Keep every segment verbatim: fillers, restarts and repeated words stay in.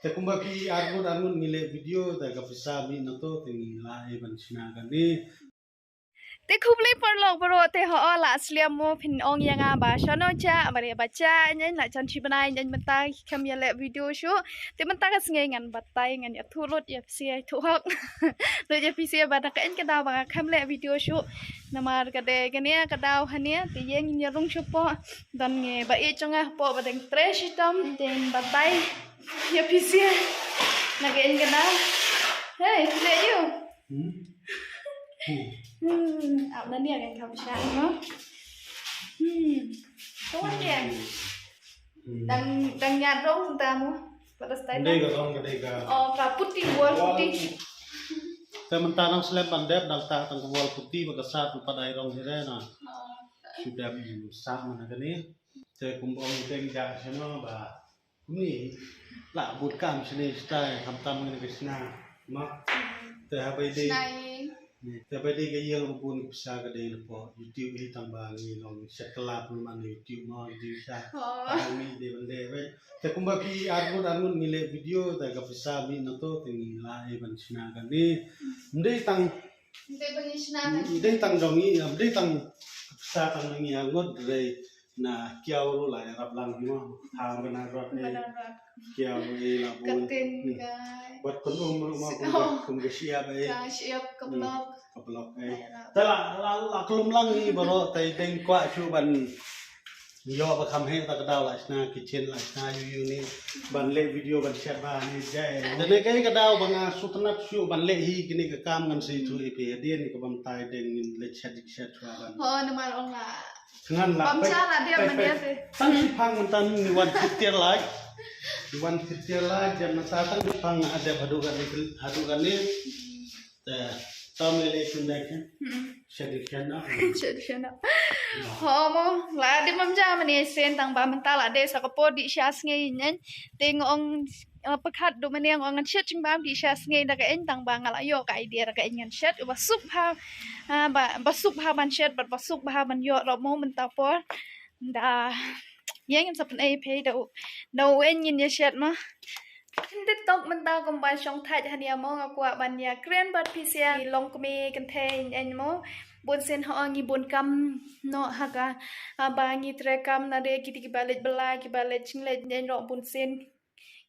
Te kumba phi arngut arngut ngi leh video te ka pisa mih na to te ngi la ai ban shna kane. Te khublei paralok baroh te ho la slem mo phin ong ïa nga ba shano cha ba re ba cha nyen la chan chi bnai nyen mynta khem ïa leh video shuh. Te mynta ka sngi ngan batai ngan ïa thu lut ïa phi ïa thu hok. Lut ïa phi ïa ba da ka en ka daw ba nga khem leh video shuh. Namar ka de kane ka daw hane te ïeng ïa rung shuh po. Don nge ba i chonga po ba deng tre shitom te batai ïa phi ïa na ka en ka daw. Hey, phi leh ïa. Hmm. Hmm. Hmm, ap na nia kan kam sha no. Hmm. Kawan dia. Hmm. Dang dang nya rong ta mo. Pada style. Ndei ka rong ka dei ka. Oh, ka puti wall puti. Te mynta nang slem ban dep dang ta tang ka wall puti ba ka sat pat ai rong hi re na. Oh. Shu dep sa mana kane. Te kum ong teng ja sha no ba. Kumne lah bud kam shane stai khamtam ngi ka shna ma. Te ha bai dei. Shna ïing. Te bai dei ka ïing ruh bun pisa ka dei na po YouTube hi tang ba ngi long shet ka lap man YouTube ma dei sha. Oh. Tang ngi dei ban dei bai. Te kumba phi arngut arngut ngi leh video te ka pisa mih na to te ngi la ai ban shna kane. Mdei tang Mdei ban ngi shna tang. Mdei tang dong ngi, mdei tang pisa tang ngi arngut dei. Na kiaw ruh la ïarap lang hi mo. Thang bana rot eh. Bana rot. Kiaw eh la bun. Ka tin kai. Bad pynum ruh mo kum ka, kum ka shiap eh. Ka shiap ka blok. Ka blok eh. Te la la la klum lang hi baroh te deng kwah shu ban ïoh ba kham heh ta ka daw la shna kitchen la shna yu yu ni ban leh video ban shet ba ni jai. Te ne kai ka daw ba nga shu tnat shu ban leh hi kini ka kam ngan sei tu ipi hadien ka bam tai deng ngin leh shet dik shet shu ban. Ho namar ong la. Ngan la bam cha la dia man dia te. Tang shi phang man tan ni wan kit tiar lai. Ni wan kit tiar lai jam na sa tang shi phang ada hadu kan ni hadu kan ni. Te tam le le sun dai kan. Sha di sha na. Sha di sha na. Ho mo la di mam ja mane sen tang ba mynta la de sa ka por di sha sngi nyen. Te ngong Nga pyrkhat du mane nga ong ngan shet jingbam di sha sngi da ka en tang ba nga la ïoh ka idea da ka en ngan shet uba suk bha, ah, ba ba suk bha ban shet bad ba suk bha ban ïoh ruh mo mynta por. Da ïeng sa pynei phi da u da u en ngin ïa shet ma. Khyndiat tok mynta kumba shong thait hania mo nga kwah ban ïa kren bad phi sia i long kmie kynthei en mo. Bun sien ha ngi bun kam noh ha ka, ah, ba ngi trei kam na de kiti kiba leit bylla kiba leit jingleit en ruh bun sien.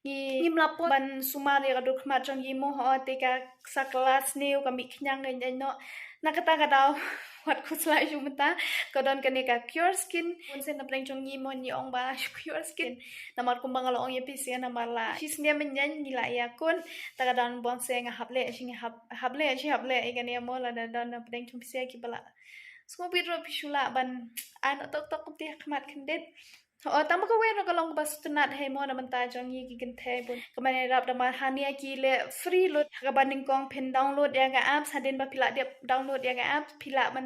Ngi ngim lah poi ban sumar ïa ka dur khmat jong ngi mo ho te ka sa klas new ka mih khñiang ka ïaid noh. Na kata ka daw wat khuslai shu mynta ka don kane ka Cure Skin. Bun sien na pdeng jong ngi mo ngi ong ba shu Cure Skin. Namar kumba nga la ong ïa phi sien namar la shi snem mynta ngi la ïa kun. Ta ka don bun sien nga hap leh shi nga hap hap leh shi hap leh ïa kane mo lada don na pdeng jong phi sien kiba la sngewbit ruh phi shu lah ban ai noh tok tok kumta ha khmat khyndiat. O tang ba kawei ruh ka long kaba sngewtynnat hei mo na bynta jong ngi ki kynthei bun. Ka mane rap da mar hania ki leh free lut ha kaba nyngkong phin download ïa ka apps hadien ba phi lah dep download ïa ka apps phi lah ban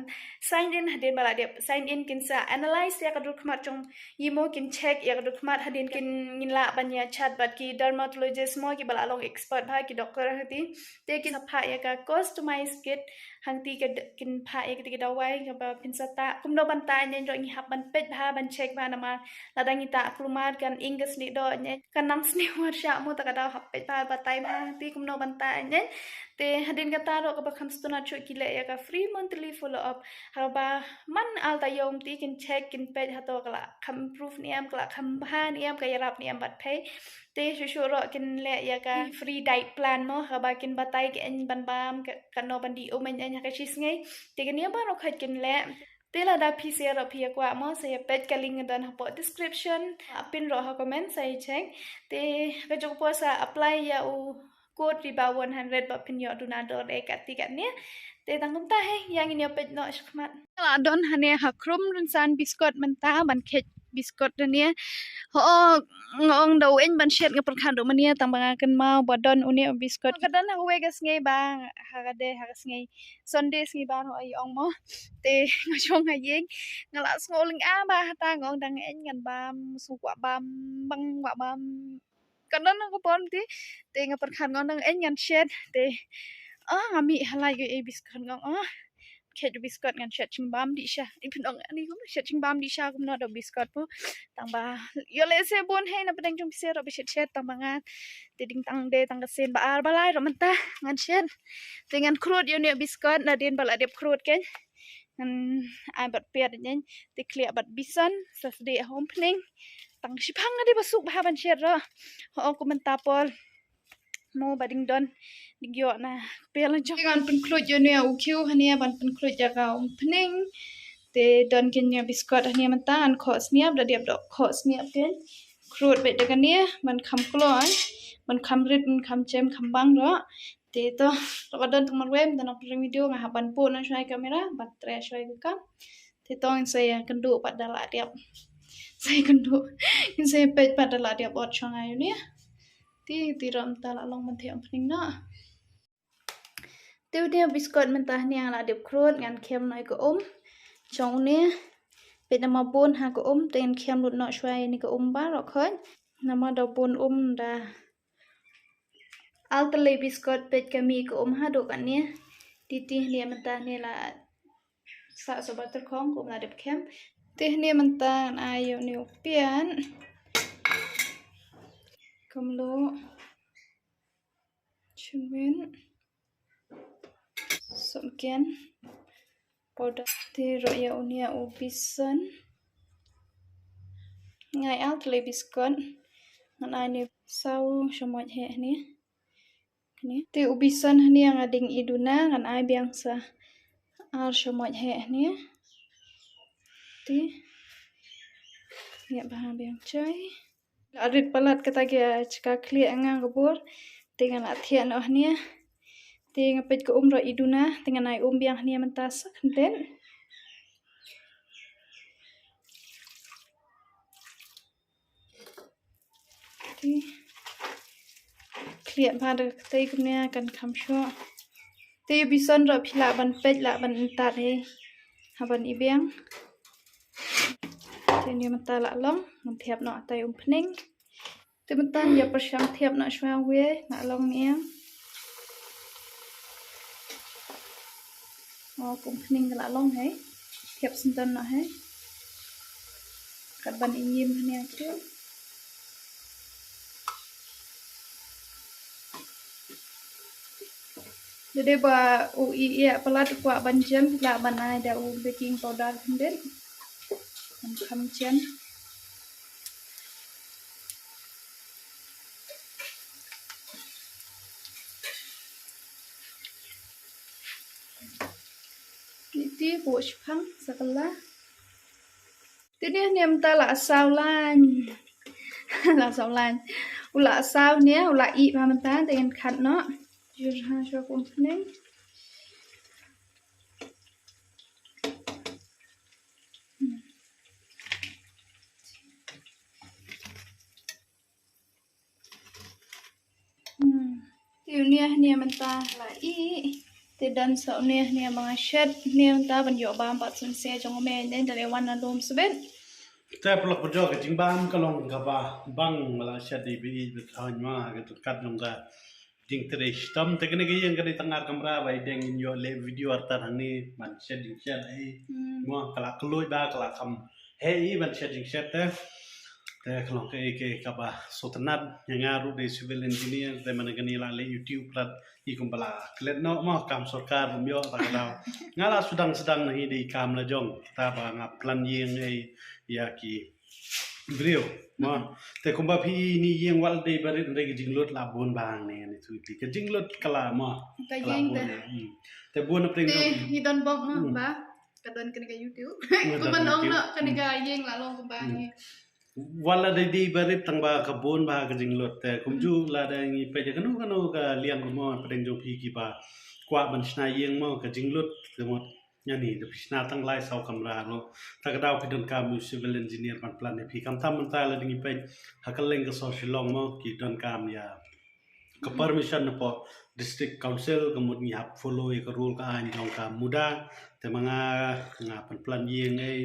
sign in hadien ba lah dep sign in kin sa analyse ïa ka dur khmat jong ngi mo kin check ïa ka dur khmat hadien kin ngin lah ban ïa chat bad ki dermatologist mo kiba lah long expert bha ki doctor hangti. Te kin sa phah ïa ka customize kit hangti ka d- kin phah ïa kiti ki dawai kaba phin sa tah kumno ban tah ïa ngi ruh ngi hap ban peit bha ban check bha namar lada ngi tah kulmar kan ing ka snieh doh ïa ngi kan nang snieh war shah mo ta ka daw hap peit bha batai bha hangti kumno ban tah ïa ngi. Te hadien kata ruh kaba kham sngewtynnat shuh ki leh ïa ka free monthly follow up haba man ar taïew kumta kin check kin peit hato ka la kham improve ne em ka la kham bha ne em ka ïarap ne em bad phi. Te shuh shuh ruh kin leh ïa ka free diet plan mo haba kin batai ka eng ban bam ka kano ban dih um eng eng ha ka shi sngi. Te kane baroh khoit kin leh. Te lada phi sha ruh phi ïa kwah mo sa ïa peit ka link don hapoh description. Pin ruh ha comment sa ïa check. Te ka jong poi sa apply ïa u code Riba one hundred ba phin ïoh duna dor eh kati katne. Te tang kumta he ïa ngin ïa peit noh shakhmat. La don hane ha khrum rynsan biskot mynta ban khet biskot dane. Ho nga ong da u eng ban shet nga pyrkhat da u mane tang ba nga kynmaw ba don une biskot. Ka don ha kawei ka sngi ba ha ka de ha ka sngi Sunday sngi ba ho ai ong mo. Te nga shong ha ïing nga la sngew lynga ba hata nga ong dang eng ngan bam sngewkwah bam bang kwah bam. Ka don na ka bom te te nga pyrkhat nga ong dang eng ngan shet te ah nga mih ha lai ka ei biskot nga ong ah khet biskot ngan shet jingbam dih sha. I pynong ani kum shet jingbam dih sha kumno da biskot pu. Tang ba ïoh lehse bun hei na pdeng jong phi seh ruh ba shet shet tang ba ngan. Te ding tang de tang ka sien ba ar ba lai ruh mynta ngan shet. Te ngan khrud ïa une biskot nadien ba la dep khrud kein. Ngan ai bad piat ïa te khlieh bad bison sa sdie ha u pning. Tang shiphang nga dei ba suk bha ban shet ruh. Ho ku mynta por mo ba ding don ding ïoh na pel jong. Ngan pynkhlud ïa une u khiew hane ban pynkhlud ïa ka u pning. Te don kein ïa biskot hane mynta ngan khoh sniap da diap dok khoh sniap kein. Khrud beit da kane ban kham kloi ban kham rit ban kham jem kham bang ruh. Te to, to ba don tang marwei, mynta nang pynring video nga hap ban buh na shwai kamera, ban trei shwai ka kam. Te to ngin sa ïa kynduh pat da la diap. Sa ïa kynduh. Ngin sa ïa peit pat da la diap ot shong ayu ne. Te te ram ta la long ban thiah pynring na. Te u dia biskot mynta hne nga la dep khrud ngan khem noh ïa ka um. Shong une. Peit namar bun ha ka um, te ngan khem lut noh shwai ïa ka um ba roh khot. Namar da bun um da. Ar tylli biskot peit ka mih ka um haduh katne. Te te hne mynta hne la sah soba tyrkhong ka um la dep khem. Te hne mynta ngan ai ïa une u pian. Kumlo. Cumin. Sumken. Powder. Te ruh ïa une u bison. Ngan ai ar tylli biskot. Ngan ai ne saw shamoit heh ne. Kane. Te u bison hne nga ding i duna ngan ai biang sa ar shamoit heh ne. Te. Ïa ba biang chai. La rit palat kata ka jaka khlieh nga ka bor. Te ngan la thiah noh hne. Te nga peit ka um ruh i duna. Te ngan ai um biang hne mynta sa khyndiat. Te khlieh ba da kata kumne kan kham shuh. Te bison ruh phi lah ban peit lah ban intat hi. Ha ban i biang. Te ne mynta la long, ngan thiap noh tai um pning. Te mynta ïa pyrshang thiap noh shwa wei, la long ne. Oh, um pning la long hei. Thiap sendon noh hei. Kat ban i ngim hne akhil. Dei ba u i ïa palat u kwah ban jem, lah ban ai da u baking powder khyndiat. Ban kham jem. Niti buh shipang sa kala. Te ne ne mynta la saw lain. La saw lain. U la saw ne, u la ih ba mynta, te ngan khat noh. Jur ha shuwa kum pyneng. Hmm. Te une hne mynta la ih. Te don sa une hne ba nga shet hne mynta ban ïoh bam pat sngewsih jong me ne da le wan na lum sbit. Te paralok parajor ka jingbam ka long kaba bang ba la shet dei ba ih ba thon ma ka kat jong ka jingtrei shitom. Te kane ka ïing ka dei tang ar kamra ba i deng in ïoh leh video artat hangne ban shet jingshet ei. Hmm. Mo ka la kloi ba ka la kham heh i ban shet jingshet te. Te ka long kaei kaei kaba sngewtynnat ïa nga ruh dei civil engineer te mynta kane la leh YouTube rat i kumba la klet noh mo kam sorkar bym ïoh ta ka daw. Nga la sdang sdang na hi dei kam la jong kita ba nga plan ïing ei ïa ki briew mo. Te kumba phi i ni ïing wat la dei barit hynrei ka jinglut la bun bha hangne ne tu ka jinglut ka la mo. Ka ïing te. Hmm. Te bun na pdeng te i don bok mo ba. Ka don kane ka YouTube. Kumba ong noh kane ka ïing la long kumba ni. Wat la dei dei barit tang ba ka bun bha ka jinglut te kumjuh la dei ngi peit kano kano ka liang mo pdeng jong phi kiba kwah ban shna ïing mo ka jinglut te mo. Ïa ni da phi shna tang lai saw kamra ruh. Ta ka daw phi donkam u civil engineer ban plan ïa phi. Khamtam mynta la dang ïa peit ha kylleng ka sor Shillong mo ki donkam ïa ka permission napoh district council, ka mut ngi hap follow ïa ka rule ka aiñ jong ka MUDA. Te ma nga, nga pynplan ïing ei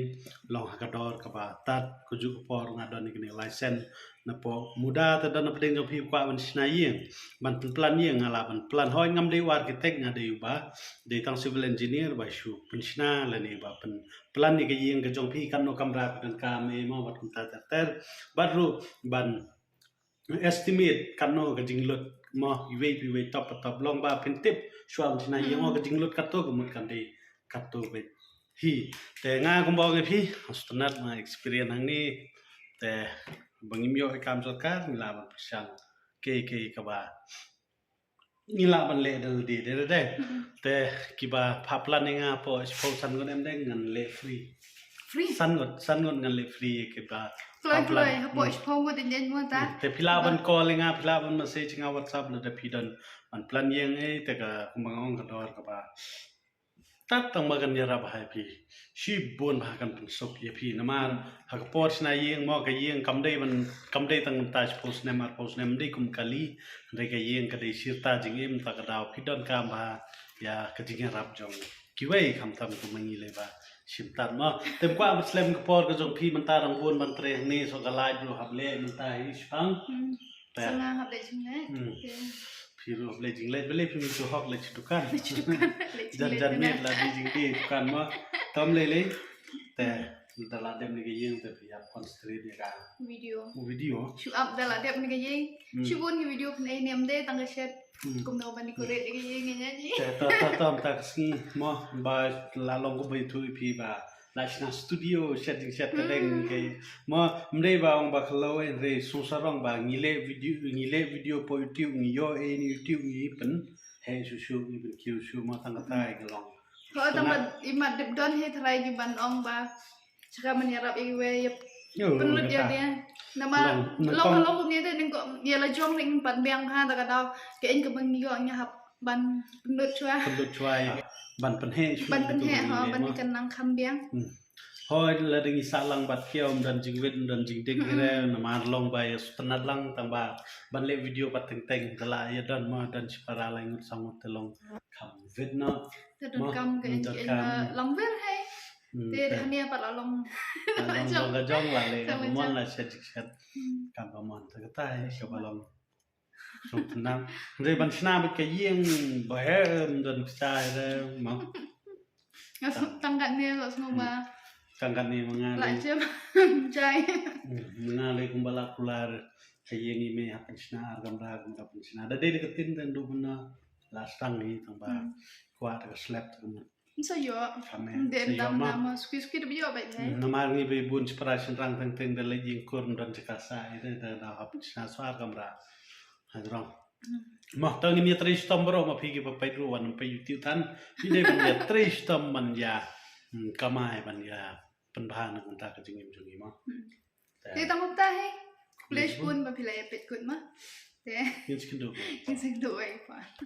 long ha ka dor kaba tad, kajuh ka por nga don ïa kane ka license napoh MUDA. Te don na pdeng jong phi kwah ban shna ïing, ban pynplan ïing, nga lah ban plan. Hooid ngam dei u architect, nga dei uba dei tang civil engineer ba shu pynshna lane ba pynplan ïa ka ïing ka jong phi, katno kamra phi donkam ei mo, bad kumta ter ter. Bad ruh ban estimate katno ka jinglut mo, iwei pa iwei, top pa top, long ba phin tip shuwa ban shna ïing, o ka jinglut katto, ka mut kan dei katto beit hi. Te nga kumba ong ïa phi, ha sngewtynnat ma experience hangne. Te ba ngim ïoh ïa ka kam sorkar, ngi lah ban pyrshang kaei kaei kaba ngi lah ban leh da lade da lade. Te kiba phah plan ïa nga hapoh shiphew san ngut em dei, ngan leh free. Free? San ngut, san ngut ngan leh free kiba kloi phah plan. Kloi hapoh shiphew ngut dei mo ta. Te phi lah ban call ïa nga, phi lah ban message nga WhatsApp lada phi don ban plan ïing ei, te ka kumba nga ong ka dor kaba tad tang ba kan ïarap ha phi. Shibun ba kan pynsuk ïa phi namar ha ka por shna ïing mo, ka ïing kam dei ban, kam dei tang mynta shiphew snem, arphew snem, dei kum kali. Hynrei ka ïing ka dei shirta jingim, ta ka daw phi donkam ba ïa ka jingïarap jong kiwei, khamtam kum ma ngi lei ba shim tad mo. Te kwah ban slem ka por ka jong phi mynta, dang bun ban trei hangne, so ka lait ruh hap leh mynta hi shipang. Hmm. Te. Sa nga hap leh jingleh. Hmm. Te. Phi ruh hap leh jingleh, balei phi mynta hok leh sha dukan. Leh sha dukan, leh jingleh. Jan jan miet la dei jingdie dukan mo. Tom lei lei. Te da la dep ne ka ïing te phi ap concentrate ïa ka video. Video. Shu ap da la dep ne ka ïing. Hmm. Shu bun ki video phin ai, ne em dei tang ka shet. Hmm. Kumno ban decorate ïa ka ïing ïa ngi. Te to to to, mynta ka sngi mo ba la long kumba ïathuh ïa phi ba la shna studio, shet jingshet ka deng. Hmm. Ke mo, ym dei ba ong ba khlaw, hynrei sngewsarong ba ngi leh video, ngi leh video hapoh YouTube, ngi ïoh ei YouTube, ngi pynheh shuh shuh, ngi pynkiew shuh mo, tang kata ka long. Ho, tang ba i mat dep don hi tharai ki ban ong ba sha ka ban ïarap ïa kiwei, ïa pynlut ïa de. Namar long, long kumne te, ning ko ïa la jong ning pat biang ha, ta ka daw ka ïing ka ban ïoh ngi hap ban pynlut shuwa. Pynlut shuwa, ban pynheh shuwa. Ban pynheh, ho, ban kan nang kham biang. Hmm. Hooid, lada ngi sah lang bad kiaw, ym don jingwit, ym don jingdik hi re, namar long ba ïa sngewtynnat lang, tang ba ban leh video pat teng teng, da la ïa don mo, don shipara lai ngut saw ngut te long kham wit noh. Te donkam ka ïing, ka ïing, long wit hei. Hmm, te hangne pat la long. La long jong ka jong, la leh ka mon, la shet jingshet. Hmm. Kam ka mon, te kata hi kaba long. Sngewtynnat. Hynrei ban shna beit ka ïing ba heh, ym don pisa hi re mo. Tang katne, la sngew ba. Tang katne ma nga. La jem jai. Hmm, ma nga lei kumba la kular. Ka ïing i mei hap pynshna ar kamra, kumba pynshna. Da dei da ka tin, da ndu mynno la sdang hi, tang ba kwah da ka slab, tang ba Sa ïoh. Amen. Dei sa ïoh tam ma. Namar suki suki da ba ïoh beit hei. Hmm, namar ngi ba bun shipara shynrang teng teng da leit ïing kur, ym don jaka sah, ïa da da hap shna shuwa ar kamra. Hajrong. Hmm. Mo, tang ngin ïa trei shitom baroh ma phi kiba peit ruh, wat nym peit YouTube than. Phi dei ban ïa trei shitom ban ïa, hmm, kamai ban ïa pynbha na ka bynta ka jingim jong ngi mo. Hmm. Te tang kumta hi. Khublei shibun ba phi la ïa peit kut ma. Te ngin sa kynduh. Ngin sa kynduh wei pa.